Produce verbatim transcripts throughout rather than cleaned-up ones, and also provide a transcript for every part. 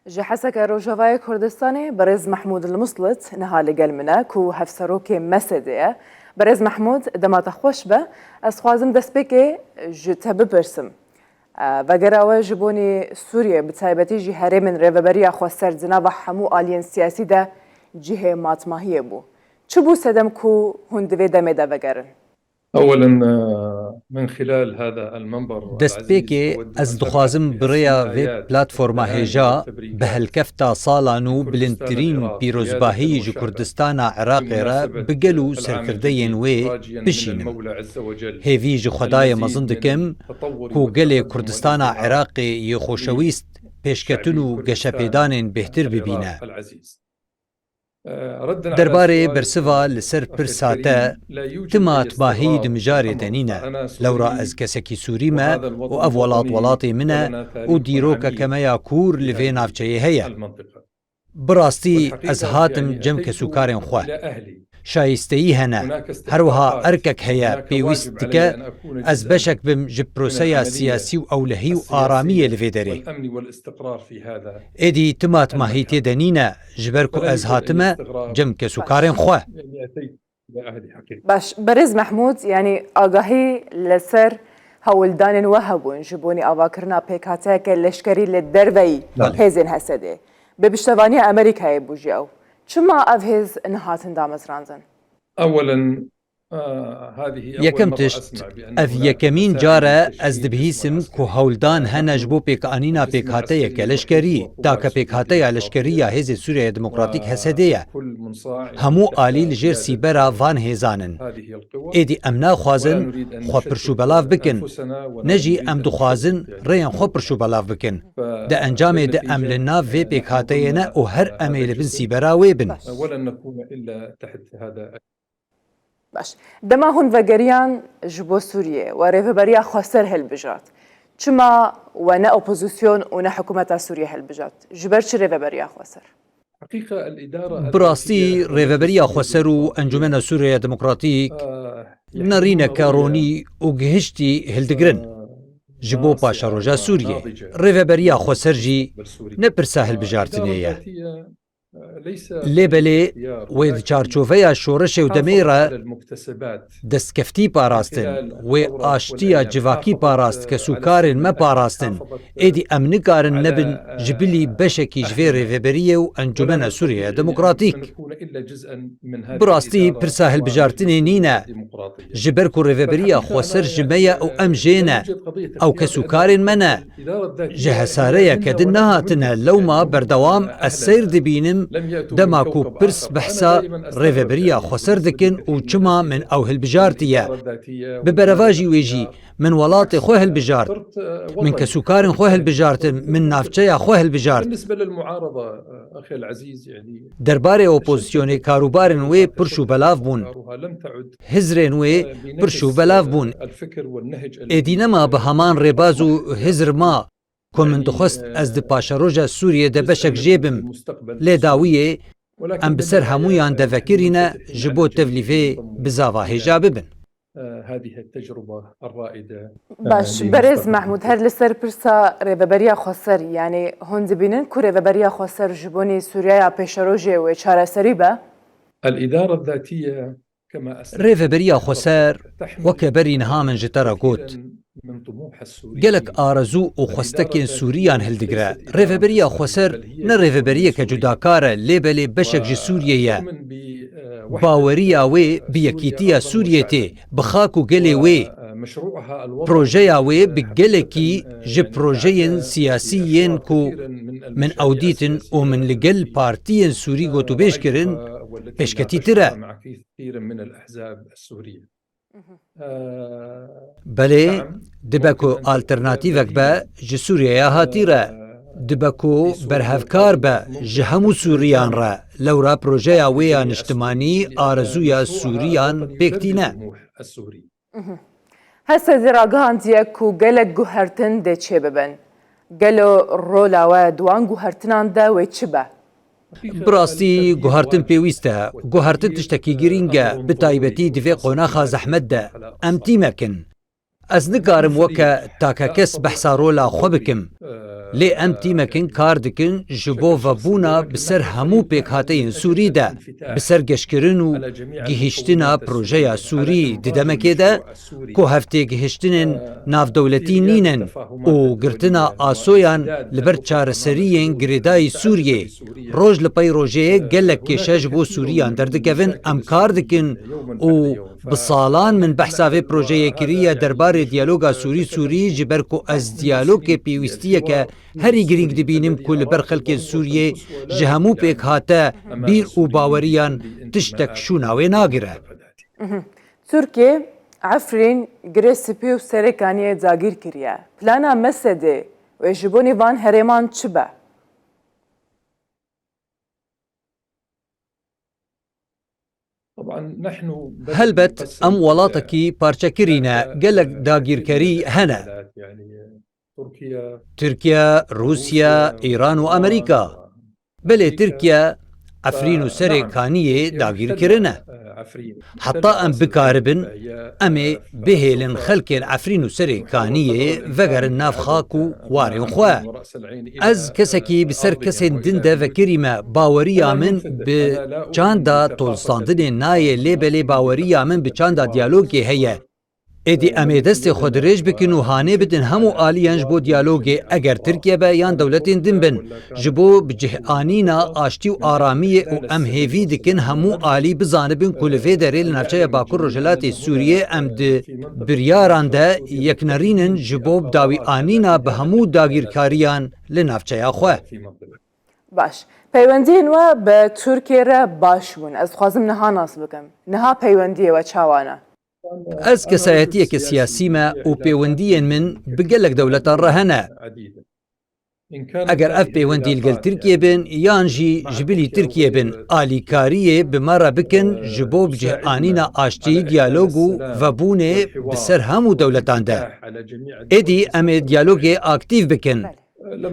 Ji Heseke Rojavayê Kurdistanê berêz Mehmûd El Muslit niha li gel min e ku hevserokê mesedê ye. Berêz Mehmûd, dema te xweş be. Ez xwazim destpêkê ji te bipirsim. E, vegera we ji bonî Sûriyê, bi taybetî jî herêmên rêveberiya xweser di nava hemû aliyên siyasî de cihê matmahiyê bû. Çi bû sedem ku hûn di vê demê de vegerin? أولاً، آه، من خلال هذا المنبر Destpêkê, العزيز أود ez أن dixwazim bi أرحب rêya vê بأسماء platforma الآن hêja والتبريكات bi helkefta salan û بكردستان bilindtirîn العراق pîrozbahî قيادة ji وشعبا Kurdistana Iraqê re بمناسبة bi gel û العام serkirdeyên الجديد wê راجياً من bişînim. المولى عز وجل Hêvî ji Xwedayê المزيد mezin dikim من تطور ku gelê والتقدم Kurdistana والازدهار Iraqê yê في xoşewîst pêşketin û شعبي كردستان geşepêdanên bêhtir bibîne. العراق العزيز. Derbarê bersiva li ser pirsa te, ti matmahî di mijarê de nîne. Lewra ez kesekî Sûrî me û ev welat welatê min e û dîrokeke me ya kûr li vê navçeyê heye. Bi rastî ez hatim cem kesûkarên xwe. Şayîsteyî hene, her wiha erkek heye pêwîst dike ez beşek bim ji proseya siyasî û ewlehî û aramiyê li vê derê. Êdî ti matmahî tê de nîne, ji ber ku ez hatime cem kesûkarên xwe. Baş, berêz Mehmûd, yanî agahî li ser hewldanên we hebûn ji bonî avakirina pêkhateyeke leşkerî li derveyî Belê. Hêzên Hesedê. Bi piştevaniya Amerîkayê bû jî ew. Çima ev hêz nehatin damezrandin? أولاً، آه، هذه أول Yekem مرة tişt, أسمع بأنه ev هناك yekemîn car e رسائل ez تشكيك dibihîsim ku وعسكرية hewldan hene ji bo pêkanîna pêkhateyeke leşkerî, take pêkhateya leşkerî ya Hêzên Sûriyeya Demokratîk, H S D, ye. Hemû alî li jêr sîbera van hêzan in. Êdî em naxwazin xwe pirşûbelav bikin, ne jî em dixwazin rêyên xwe pirşûbelav bikin. Di encamê de em li nav vê pêkhateyê ne û her em ê li bin sîbera wê bin. Baş. Dema hûn vegeriyan ji bo Sûriyê we Rêveberiya Xweser hilbijart. Çima we ne opozîsyon û ne hikûmeta Sûriyê hilbijart? Ji ber çi Rêveberiya Xweser? Bi rastî Rêveberiya Xweser û Encûmena Sûriyeya Demokratîk nerîneke ronî û gihiştî hildigirin ji bo paşeroja Sûriyê. Rêveberiya Xweser jî ne pirsa hilbijartinê ye. Lê belê wê di çarçoveya şoreşê û demê re destkeftî parastin, wê aştiya civakî parast, kesûkarên me parastin. Êdî em nikarin nebin ji bilî beşekî ji vê rêveberiyê û Encûmena Sûriyeya Demokratîk. Bi rastî pirsa hilbijartinê nîne. Ji ber ku Rêveberiya Xweser ji me ye û em jê ne. Ew kesûkarên me ne. Ji hesareyeke din nehatine, lewma berdewam ez seyr dibînim dema ku pirs behsa Rêveberiya Xweser dikin û çima min ew hilbijartiye. Bi berevajî wê jî min welatê xwe hilbijart. Min kesûkarên xwe hilbijartin, min navçeya xwe hilbijart. Derbarê opozîsyonê karûbarên wê pirş û belav bûn. Hizrên wê pirş û belav bûn. Êdî nema bi heman rêbaz û hizr ma ku min dixwest ez di paşeroja Sûriyê de beşek jê bim. Lê dawiyê em bi ser hemûyan de vekirîne ji bo tevlî vê bizava hêja bibin. Baş, berêz Mehmûd, her li ser pirsa Rêveberiya Xweser, yanî hûn dibînin ku Rêveberiya Xweser ji bonî Sûriyeya pêşerojê wê çareserî be? Rêveberiya Xweser, weke berî niha min ji te re got, gelek arezû û xwestekên Sûriyan hildigire. Rêveberiya Xweser ne rêveberiyeke cudakar e, lê belê beşek ji Sûriyê ye. Baweriya wê bi yekîtiya Sûriyê tê, bi xak û gelê wê. Projeya wê bi gelekî ji projeyên siyasî yên ku min ew dîtin û min li gel partiyên Sûrî gotûbêj kirin, pêşketîtir e. Belê, dibe ku alternatîvek be ji Sûriyeya hatî re, dibe ku berhevkar be ji hemû Sûriyan re, lewra projeya wê ya niştimanî arezûya Sûriyan pêk tîne. Hesedê ragihandiye ku gelek guhertin dê çêbibin. Gelo rola we di wan guhertinan de wê çi be? Bi rastî guhertin pêwîst e. Guhertin tiştekî girîng e, bi taybetî di vê qonaxa zehmet de. Em tîmek in. Ez nikarim weke takekes behsa rola xwe bikim. Lê em tîmek in kar dikin ji bo vebûna bi ser hemû pêkhateyên Sûrî de, bi ser geşkirin û gihîştina projeya Sûrî di demekê de ku hevtêgihiştinên navdewletî nînin û girtina asoyan li ber çareseriyên girêdayî Sûriyê. Roj li pey rojê gelek kêşe ji bo Sûriyan derdikevin, em kar dikin û bi salan min behsa vê projeyê kiriye derbarê diyaloga Sûrî-Sûrî, ji ber ku ez diyalogê pêwîstiyeke herî girîng dibînim ku li ber xelkên Sûriyê ji hemû pêkhate bîr û baweriyan tiştek şûna wê nagire. Tirkiye Efrîn, Girê Spî û Serê Kaniyê dagîr kiriye. Plana Mesedê wê ji bonî van herêman çi be? Helbet em welatekî parçekirî ne, gelek dagîrkerî hene. Tirkiye, Rûsya, Îran û Amerîka. Belê Tirkiye Efrîn û Serê Kaniyê dagîr kirine. Heta em bikaribin, em ê bihêlin xelkên Efrîn û Serê Kaniyê vegerin nav xak û warên xwe. Ez kesekî bi ser kesên din de vekirî me, baweriya min bi çanda tolstandinê nayê, lê belê baweriya min bi çanda diyalogê heye. Êdî em ê destê xwe dirêj bikin û hanê bidin hemû aliyan ji bo diyalogê, eger Tirkiye be yan dewletên din bin, ji bo bi cih anîna aştî û aramiyê û em hêvî dikin hemû alî bizanibin ku li vê derê li navçeya Bakur Rojhilatê Sûriyê em di biryaran de yeknerîn in ji bo bi dawî anîna bi hemû dagîrkariyan li navçeya xwe. Baş. Peywendiyên we bi Tirkiye re baş bûn. Ez dixwazim niha nas bikim. Niha peywendiyê we çawa ne? Ez kesayetiyeke siyasî me û pêwendiyên min bi gelek dewletan re hene. Eger ev pêwendî li gel Tirkiyê bin yan jî ji bilî Tirkiyê bin, alîkariyê bi me re bikin ji bo bi cih anîna aştî, diyalog û vebûnê bi ser hemû dewletan de. Êdî em ê diyalogê aktîf bikin.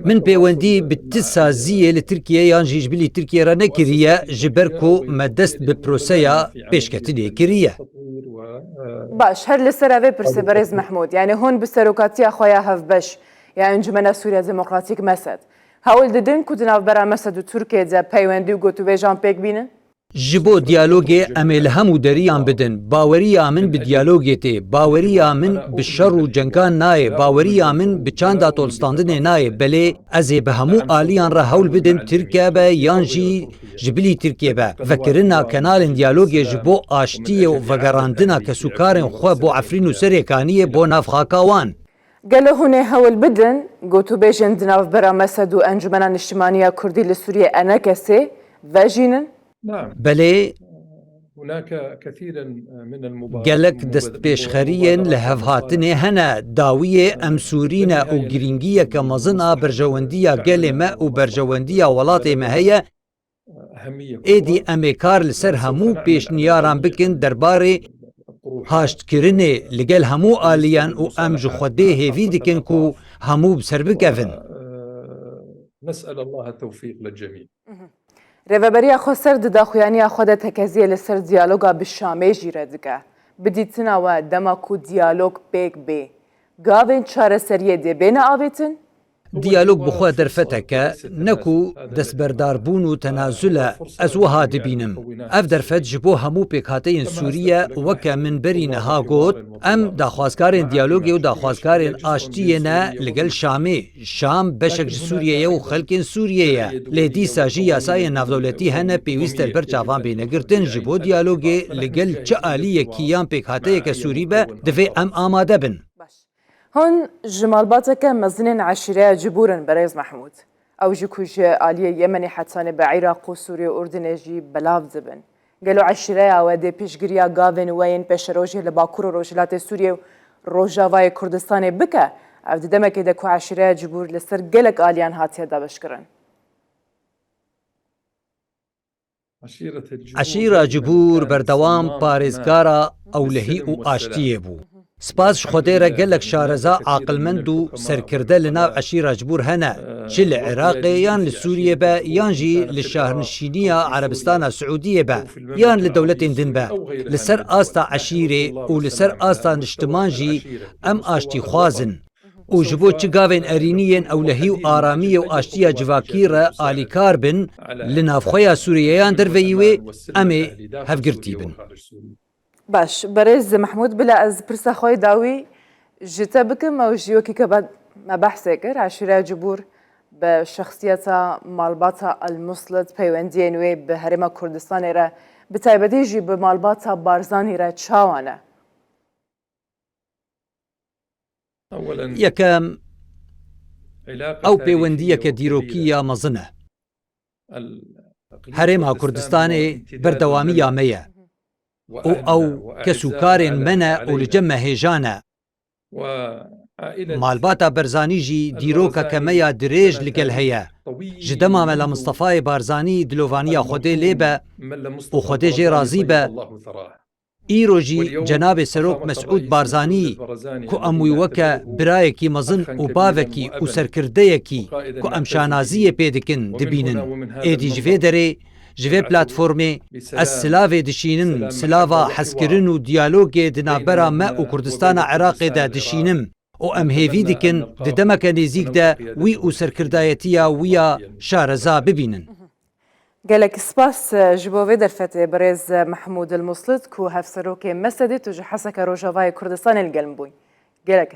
Min pêwendî bi ti saziyê li Tirkiye yan jî ji bilî Tirkiye re nekiriye, ji ber ku me dest bi proseya pêşketinê kiriye. Baş, her li ser vê pirsê berêz Mehmûd, yanî hûn bi serokatiya xwe ya hevbeş ya Encumena Sûriya Demokratîk, Mesed, hewl didin ku di navbera Mesed û Tirkiye de peywendî û gotûbêjan pêk bînin? Ji bo diyalogê em ê li hemû deriyan bidin. Baweriya min bi diyalogê tê. Baweriya min bi şer û cengan nayê. Baweriya min bi çanda tolstandinê nayê. Belê ez ê bi hemû aliyan re hewl bidim, Tirkiye be yan jî ji bilî Tirkiye be. Vekirina kenalên diyalogê ji bo aştiyê û vegerandina kesûkarên xwe bo Efrîn û Serê Kaniyê bo nav xaka wan. Gelo hûn ê hewl bidin gotûbêjên di navbera Mesed û Encumena Niştimanî ya Kurdî li Sûriyê, ENKSê, vejînin? Belê, gelek destpêşxeriyên li hev hatinê hene. Dawiyê em Sûrî ne û girîngiyeke mezin a berjewendiya gelê me û berjewendiya welatê me heye. Êdî em ê kar li ser hemû pêşniyaran bikin derbarê haştkirinê li gel hemû aliyan û em ji Xwedê hêvî dikin ku hemû bi ser bikevin. Rêveberiya Xweser di daxuyaniya xwe de tekeziyê li ser diyaloga bi Şamê jî re dike. Bi dîtina we, dema ku diyalog pêk bê, gavên çareseriyê dê bêne avêtin? Diyalog bi xwe derfetek e, ne ku destberdarbûn û tenazul e, ez wiha dibînim. Ev derfet ji bo hemû pêkhateyên Sûrî ye, weke min berî niha got, em daxwazkarên diyalogê û daxwazkarên aştiyê ne li gel Şamê. Şam beşek ji Sûriyê ye û xelkên Sûriyê ye. Lê dîsa jî yasayên navdewletî hene pêwîst e li ber çavan bêne girtin. Ji bo diyalogê li gel çi aliyekî yan pêkhateyeke Sûrî be, divê em amade bin. Hûn ji malbateke mezinên eşîreya Cibûr in, berêz Mehmûd. Ew jî ku ji aliyê Yemenê hetanî bi Iraq û Sûriyê û Urdinê jî belav dibin. Gelo eşîreya we dê piştgiriya gavên we yên pêşerojê li Bakur û Rojhilatê Sûriyê û Rojavayê Kurdistanê bike? Ev di demekê de ku eşîreya Cibûr li ser gelek aliyan hatiye dabeşkirin. Eşîra Cibûr berdewam parêzgara ewlehî û aştiyê bû. Spas ji Xwedê re gelek şareza aqilmend û serkirde li nav eşîra Cibûr hene, çi li Iraqê yan li Sûriyê be yan jî li şahnişîniya Erebistana Siûdiyê be yan li dewletên din be. Li ser asta eşîrê û li ser asta niştiman jî em aştîxwaz in. Û ji bo çi gavên erînî yên ewlehî û aramiyê û aştiya civakî re alîkar bin, li navxweya Sûriye yan derveyî wê em ê hevgirtî bin. Baş, berêz Mehmûd, bila ez pirsa xwe yê dawî ji te bikim, ew ji wekî ke me behsê kir, eşîreya Cibûr bi şexsiyeta malbata El Muslit peywendiyên wê bi Herêma Kurdistanê re, bi taybetî jî bi malbata Barzanî re çawa ne? Yekem, ew pêwendiyeke dîrokî ya mezin e. Herêma Kurdistanê berdewamiya me ye û ew kes û karên me ne û li cem me hêja ne. Malbata Barzanî jî dîrokeke me ya dirêj li gel heye. Ji dema Mela Mistefayê Barzanî dilovaniya Xwedê lê be û Xwedê jê razî be, îro jî cenabê Serok Mesûd Barzanî ku em wî weke birayekî mezin û bavekî û serkirdeyekî ku em şanaziyê pê dikin dibînin. Êdî ji vê derê, ji vê platformê ez silavê dişînim, silava hezkirin û diyalogê di navbera me û Kurdistana Iraqê de dişînim û em hêvî dikin di demeke nêzîk de wî û serkirdayetiya wî ya şareza bibînin. Gelek spas, e, ji bo vê derfetê, birêz Mehmûd El Muslit ku Hevserokê Mesedê, tu ji Heseke Rojavayê Kurdistanê li gel min bûyî. Gelek